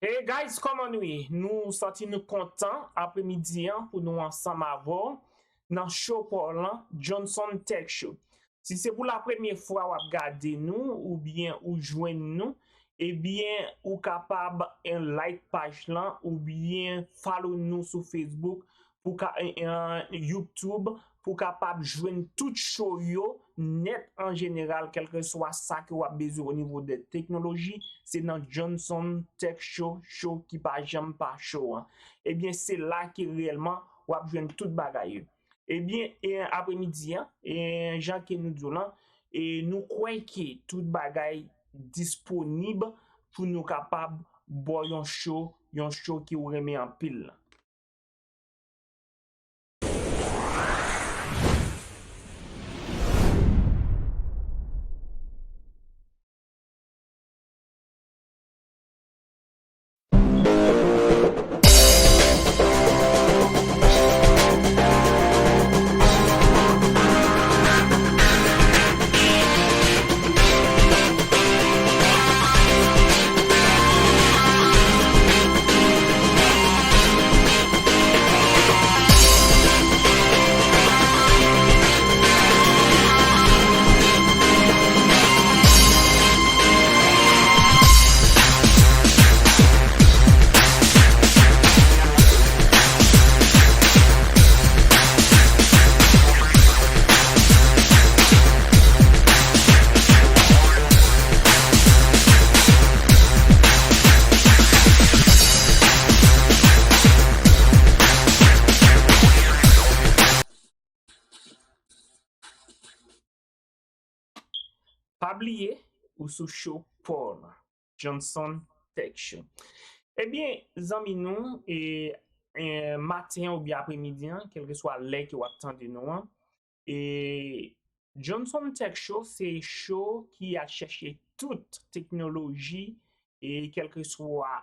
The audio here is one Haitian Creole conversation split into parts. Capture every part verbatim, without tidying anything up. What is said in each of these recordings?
Hey guys, kòman nou ye? Nou santi nou kontan apremidi an pou nou ansanm avè w nan show pa w lan, Johnson Tech Show. Si se pou la premye fwa w ap gade nou oubyen ou jwenn nou, ebyen ou kapab en like paj lan oubyen follow nou sou Facebook pou ka, en, en, YouTube pou kapab jwenn tout show yo nèt an jeneral, kèlkeswa sa ke w ap bezwen o nivo de teknoloji, se nan Johnson Tech Show, show ki pa janm pa show an. Ebyen, se la ke reyèlman w ap jwenn tout bagay yo. Ebyen, e, apremidi an, e, jan ke nou di w lan, e, nou kwè ke tout bagay disponib pou nou kapab ba w yon show, yon show ke w renmen anpil lan. Pa bliye, ou sou show pa w lan, Johnson Tech Show. Ebyen, zanmi nou, e, e, maten an oubyen apremidi an, kèlkeswa lè ke w ap tande nou an, e, Johnson Tech Show se show ki al chèche tout teknoloji e kèlkeswa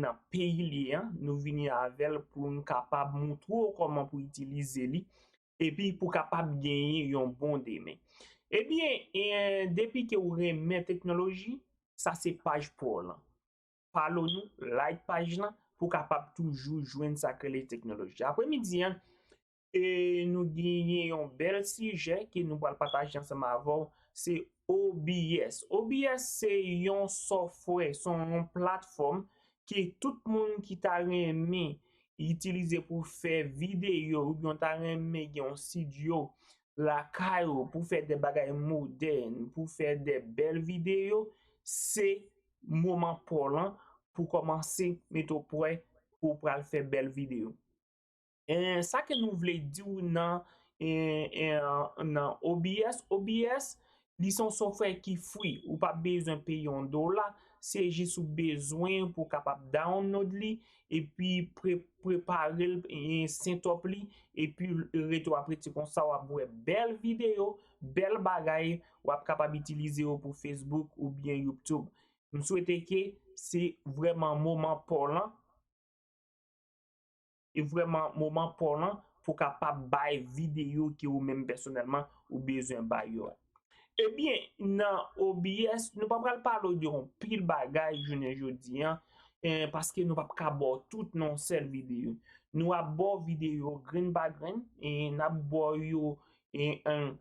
nan peyi l ye an, nou vini avè l pou n kapab montre w kòman pou itilize li, epi pou kapab genyen yon bon demen. Ebyen, e, depi ke w renmen teknoloji, sa se paj pa w lan. Follow nou, like paj lan, pou w kapab toujou jwenn sa k rele teknoloji. Apremidi an, e nou genyen yon bèl sijè ke nou pral pataje ansanm avè w, se O B S. O B S se yon software, se yon platfòm ke tout moun ki ta renmen itilize pou fè videyo oubyen ta renmen gen yon estidyo lakay ou pou fè de bagay modèn, pou fè de bèl videyo, se moman pa w lan pou kòmanse mete w prè pou w pral fè bèl videyo. E, sa ke nou vle di w nan, e, e, nan O B S, O B S, li se yon software ki free. Ou pa bezwen peye yon dola. Se jis ou bezwen pou w kapab download li, epi pre-, prepare l, e, set up li, epi rete w ap rete konsa, w ap wè bèl videyo, bèl bagay, w ap kapab itilize yo pou Facebook oubyen YouTube. M swete ke se vrèman moman pa w lan, e vrèman moman pa w lan pou w kapab bay videyo ke ou menm pèsonèlman ou bezwen bay yo a. Ebyen, nan O B S, nou pa pral pale w de yon pil bagay jounen jodi an, eh, paske nou p ap ka ba w tout nan yon sèl videyo. Nou ap ba w videyo grenn pa grenn, e n ap ba w yo, e, en,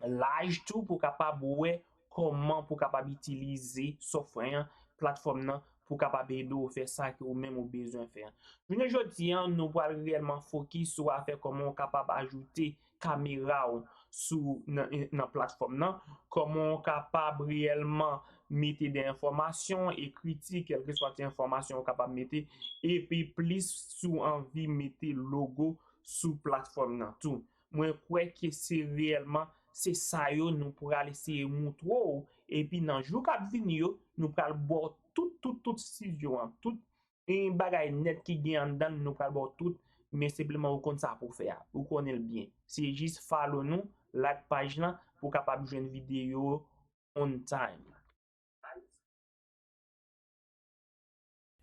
laj tou pou w kapab wè kòman pou w kapab itilize software an, platfòm nan, pou w kapab ede w fè sa ke ou menm ou bezwen fè an. Jounen jodi an, nou pral reyèlman fokis sou afè kòman w kapab ajoute kamera w sou, nan, nan platfòm nan, kòman w kapab reyèlman mete de enfòmasyon, ekriti, kèlkeswa ti enfòmasyon w kapab mete, epi plis si w anvi mete logo sou platfòm nan tou. Mwen kwè ke se reyèlman se sa yo nou pral eseye moutre w, epi nan jou k ap vini yo, nou pral ba w tout, tout, tout estidyo an, tout, eh, bagay nèt ki gen anndan l, nou pral ba w tout, men senpleman ou konn sa pou w fè a. Ou konnen l byen. Se jis follow nou, like paj lan, pou w kapab jwenn videyo on time.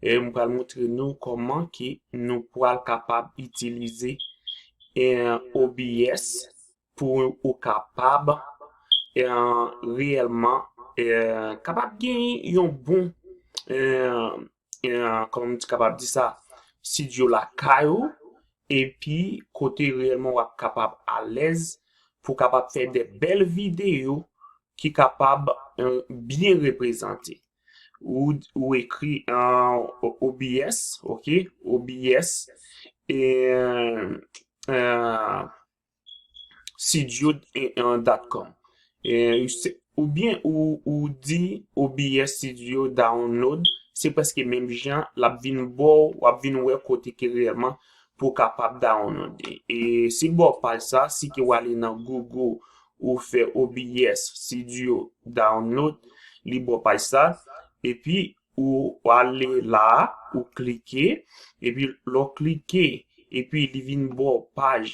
E m pral montre nou kòman ke nou pral kapab itilize, eh, O B S pou ou kapab, eh, reyèlman, eh, kapab gen yon bon, eh, eh, kòman m kapab di sa, studio lakay ou, epi kote reyèlman w ap kapab alèz pou kapab fè de bèl videyo ki kapab, eh, byen reprezante. Ou, ou ekri, eh, O B S, ok? O B S, eh, eh, studio, eh, eh, dot com. Eh, se- oubyen ou, ou di O B S Studio Download, se prèske menm jan, l ap vin ba w, w ap vin wè kote ke reyèlman pou w kapab download. E si l ba w paj sa, si ke w ale nan Google, ou fè O B S Studio Download, li ba w paj sa, epi ou ale la, ou klike, epi lè w klike, epi li vin ba w paj,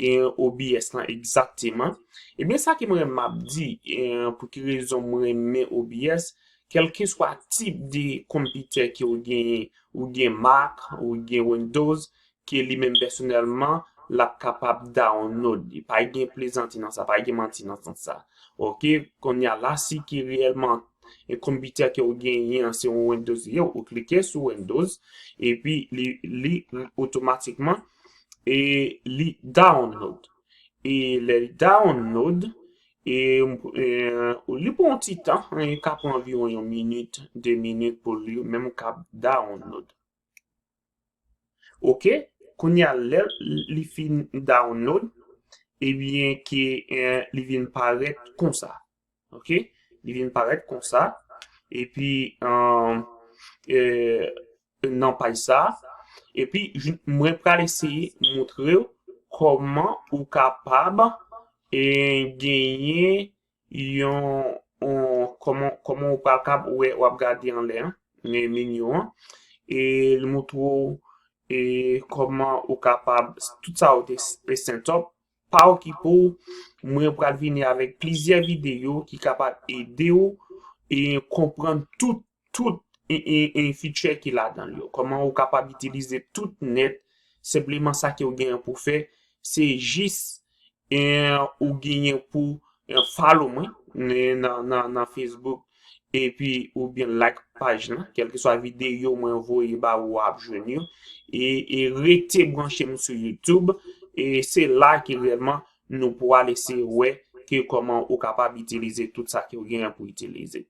e, O B S lan egzakteman. Ebyen, sa ke mwen m ap di, e, pou ki rezon mwen renmen O B S, kèlkeswa tip de konpitè ke w genyen, ou gen Mac, ou gen Windows, ke li menm pèsonèlman, l ap kapab download li. Pa gen plezanti nan sa, pa gen manti nan sans sa. Ok, kounye a la, si ki reyèlman e konpitè ke w genyen an se yon Windows li ye, ou klike sou Windows, epi li, li otomatikman, e li download. E lè li download, e, e li pran yon ti tan, e ka pran anviwon yon minit, de minit pou li menm ka download. Ok, kounye a lè li fin download, ebyen ke, eh, li vin parèt konsa. Ok, li vin parèt konsa. Epi, eh, eh, nan paj sa, epi j- mwen pral eseye montre w kòman ou kapab, eh, genyen yon, yon, kòman, kòman ou pral kab wè, w ap gade anlè an, men menyo an, e l montre w, e kòman ou kapab, tout sa ou te s- te set up, pa okipe w, mwen pral vini avèk plizyè videyo ki kapab ede w e konprann tout, tout, e, e, e feature ki ladan l yo. Kòman ou kapab itilize tout nèt, senpleman sa ke w genyen pou fè, se jis, e, ou genyen pou, e, follow mwen, e, nan, nan, nan Facebook, epi oubyen like paj lan, kèlkeswa videyo mwen voye ba ou, w ap jwenn yo, e, e rete branche m sou YouTube, e se la ke reyèlman nou pral eseye wè ke kòman ou kapab itilize tout sa ke w genyen pou itilize.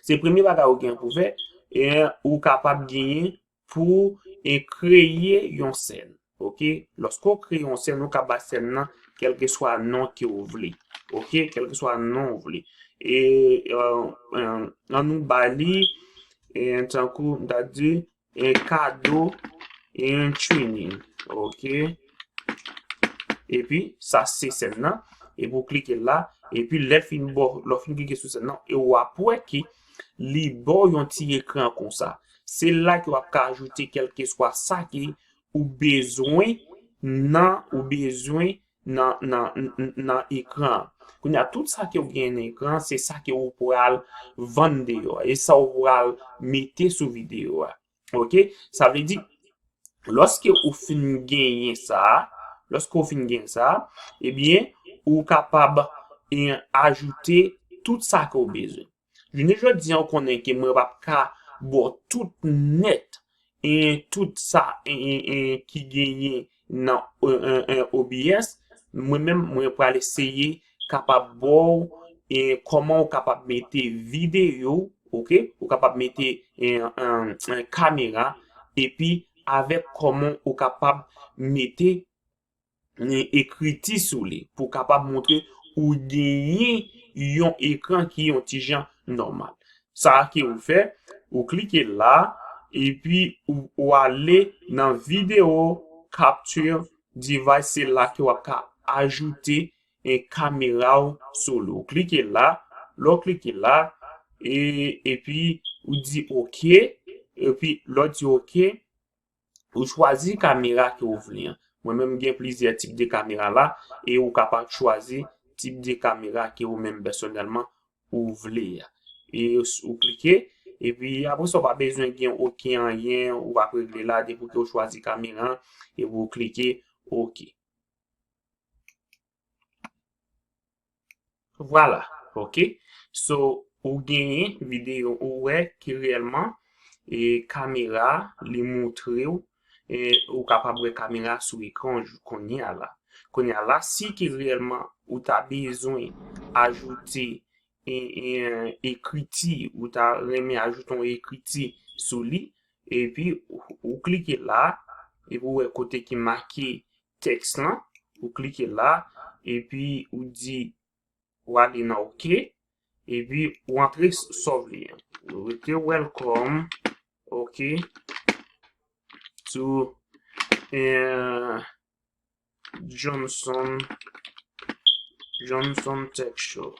Se premye bagay ou gen pou fè, e ou kapab genyen pou, e, kreye yon sèn. Ok? Lòske w kreye yon sèn, ou ka ba sèn nan kèlkeswa non ke w vle. Ok? Kèlkeswa non w vle. E, e, e, ann nou ba li, e, tankou m ta di, e, kado, e, training. Ok? Epi, sa se sèn nan. Epi w klike la. Epi, lè l fin ba w, lè w fin klike sou sèn nan, e w ap wè ke li ba w yon ti ekran konsa. Se la ke w ap ka ajoute kèlkeswa sa ke ou bezwen nan, ou bezwen nan, nan, nan, nan ekran an. Kounye a, tout sa ke w gen nan ekran an, se sa ke ou pral vann deyò. E sa ou pral mete sou videyo a. Ok? Sa vle di, lòske ou fin genyen sa, lòske ou fin genyen sa, ebyen, ou kapab, e, ajoute tout sa ke ou bezwen. Jounen jodi a, ou konnen ke mwen p ap ka ba w tout nèt, e, tout sa, e, e, e, ki genyen nan, e, e, e, O B S. Mwen menm, mwen pral eseye kapab ba w, e, kòman ou kapab mete videyo, ok? Ou kapab mete, e, e, e, kamera, epi avèk kòman ou kapab mete, e, ekriti sou li, pou kapab montre ou genyen yon ekran ki yon ti jan nòmal. Sa ke ou fè, ou klike la, epi ou, ou ale nan video capture device, se la ke w ap ka ajoute, e, kamera w sou li. Ou klike la, lè w klike la, e, epi ou di ok, epi lè w di ok, ou chwazi kamera ke ou vle an. Mwen menm, m gen plizyè tip de kamera la, e ou kapab chwazi tip de kamera ke ou menm pèsonèlman ou vle a. E s- ou klike, epi apre sa, ou pa bezwen gen okenn anyen, ou ap regle la, depi ke ou chwazi kamera an, epi ou klike ok. Vwala, ok. So, ou genyen videyo, ou wè ki reyèlman, e kamera, li montre w, e ou kapab wè kamera sou ekran jou kounye a la. Kounye a la, si ke reyèlman ou ta bezwen ajoute e, e, ekriti, ou ta renmen ajoute yon ekriti sou li, epi ou, ou klike la, epi ou wè kote ki make tèks lan, ou klike la, epi ou di, ou ale nan OK, epi ou antre s- sa w vle an. Ou rete welcome, OK, to eh, Johnson, Johnson Tech Show.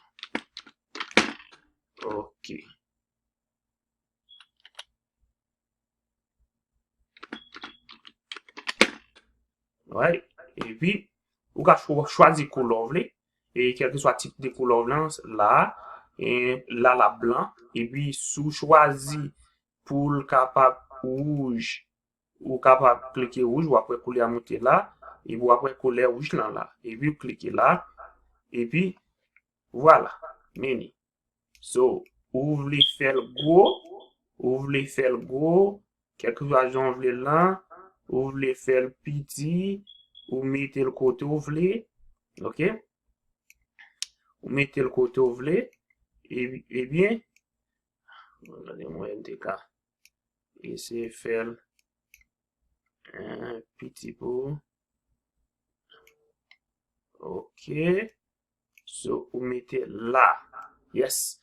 OK. Right? Epi, ou ka chwa- chwazi koulè w vle. E kèlkeswa tip de koulè w vle an, la, e la l ap blan. Epi, si w chwazi pou l kapab wouj, ou kapab klike wouj, w ap wè koulè a monte la. Epi, w ap wè koulè wouj lan la. Epi, w klike la. Epi, vwala. Meni. So, ou vle fè l gwo, ou vle fè l gwo, kèlkeswa jan w vle l lan, ou vle fè l piti, ou mete l kote w vle, OK? Ou mete l kote w vle, e, ebyen, gade mwen te ka eseye fè l eh, piti pou. OK. So, ou mete la. Yes.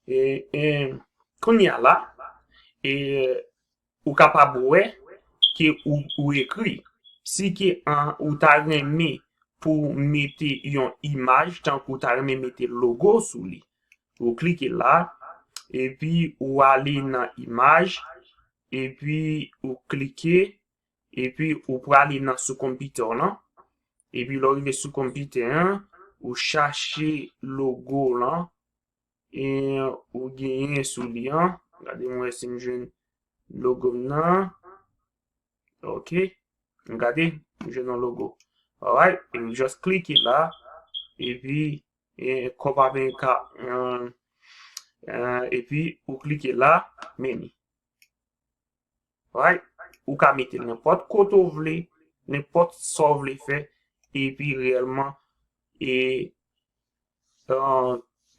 E, e, kounye a la, e, ou kapab wè ke ou, ou ekri. Si ke an, ou ta renmen pou mete yon imaj, tankou ou ta renmen mete logo sou li. Ou klike la, epi ou ale nan imaj, epi ou klike, epi ou prale nan sou konpitè w lan. Epi lè w rive sou konpitè an, ou chache logo w lan, e ou genyen sou li an. Gade mwen si m jwenn logo m nan. OK. M gade, m jwenn yon logo. Alright. E m just klike la. Epi, e, kòb ap en ka, e, e, epi ou klike la, meni. Right? Ou ka mete l nenpòt kote w vle, nenpòt sa w vle fè, epi reyèlman, e, e,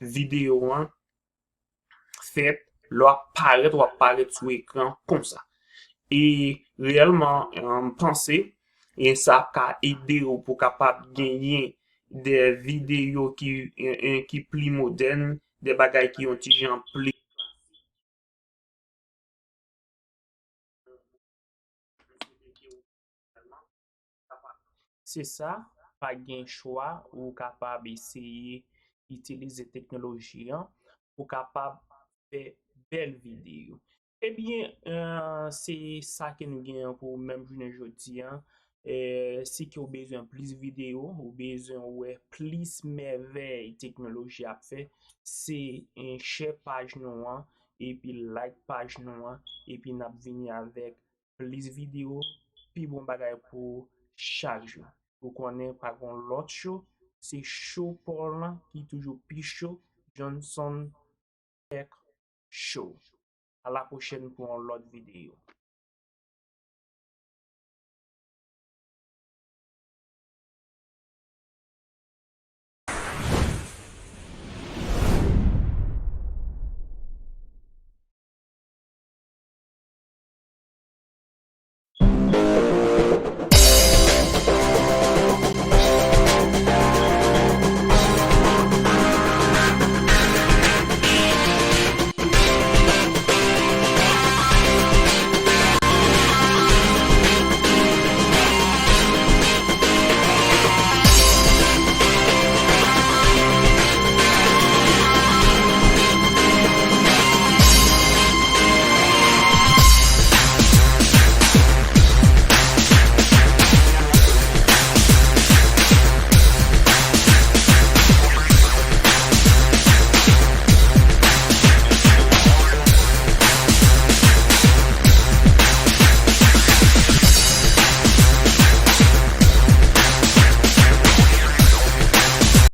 videyo an fèt, lè w ap parèt, w ap parèt sou ekran konsa. E reyèlman, e, m panse, e sa ka ede w pou w kapab genyen de videyo ki, e, e, ki pli modèn, de bagay ki yon ti jan pli Se sa, pa gen chwa, ou kapab eseye itilize teknoloji an pou kapab fè bèl videyo. Ebyen, eh, se sa ke nou genyen pou menm jounen jodi an. Eh, si ke w bezwen plis videyo, ou bezwen wè plis mèvèy teknoloji ap fè, se, eh, share paj nou an, epi like paj nou an, epi n ap vini avèk plis videyo, pi bon bagay pou chak jou. Ou konnen pa gon lòt show, se show pa w lan ki toujou pi cho, Johnson Tech Show. A la pwochèn pou yon lòt videyo.